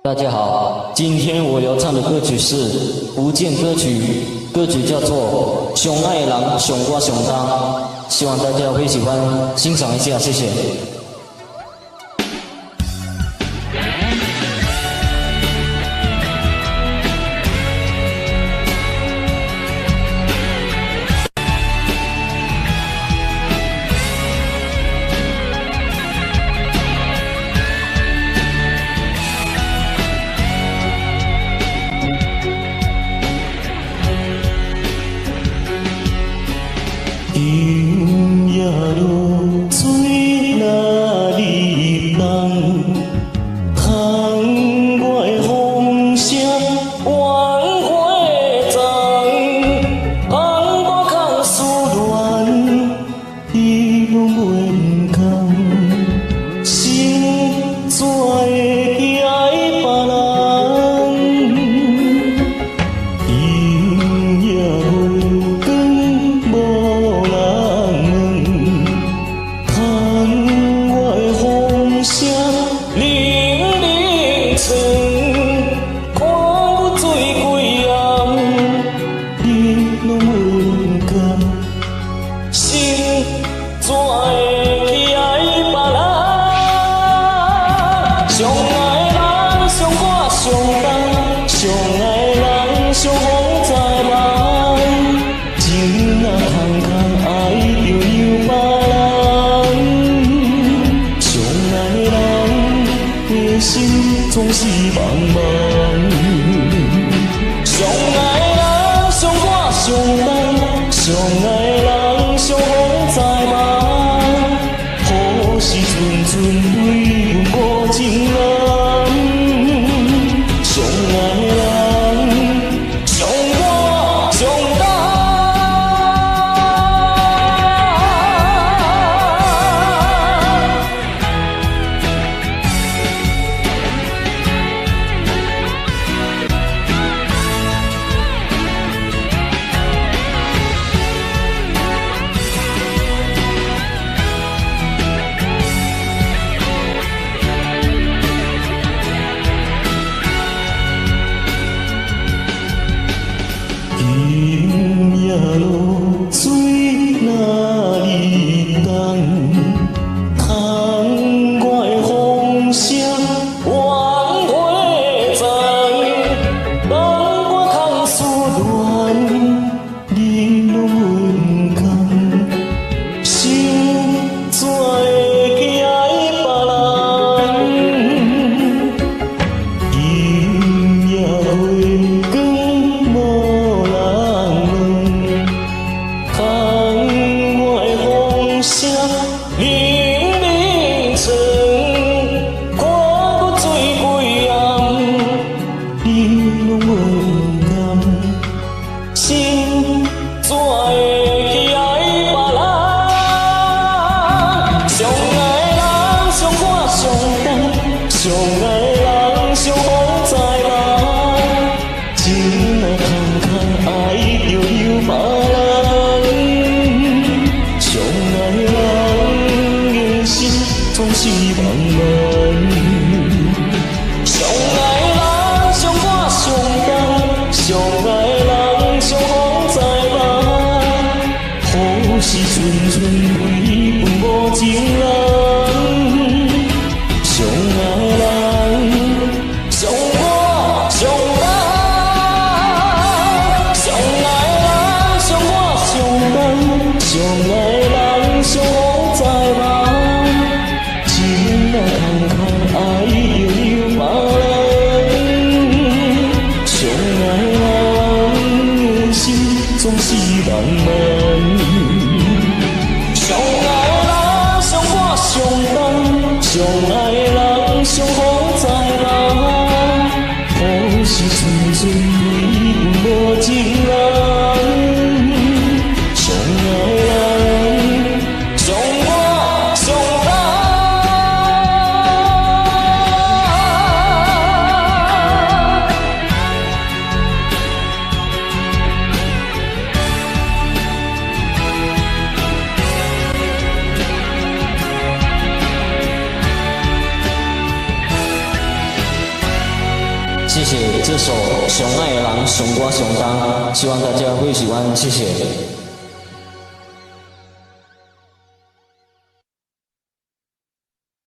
大家好，今天我要唱的歌曲是福建歌曲，歌曲叫做《上愛的人上我上重》，希望大家會喜歡，欣賞一下，謝謝。今夜露水若入冬，窗外風聲怨花丛，窗我空思恋，你攏袂毋甘，心怎會去愛別人？今夜月光無人問，窗外風聲冷冷吹，看阮醉幾暗，你攏袂毋甘，心怎會去愛別人？上愛的人傷我上重，上愛的人傷風在夢，情若空空愛著有別人，上愛的人的心總是茫茫。上愛的人傷我上重，上愛的人傷風在夢，何時陣陣對阮無情人？上愛的人，傷我上重。今夜露水若入冬，窗外風聲怨花丛，當我空思戀，你攏袂毋甘，心怎會去愛別人？今夜月光無人問，窗外風聲冷冷吹，看阮醉幾暗，你攏袂毋甘，心怎會去愛別人？上愛的人傷我上重，上愛的人傷風在夢，情若空空愛著有別人，上愛的人的心總是茫茫。上愛的人傷我上重，上愛的人傷風在夢，何時陣陣對阮無情人？上愛的人。謝這首《上愛的人上我上重》，希望大家會喜歡，謝謝。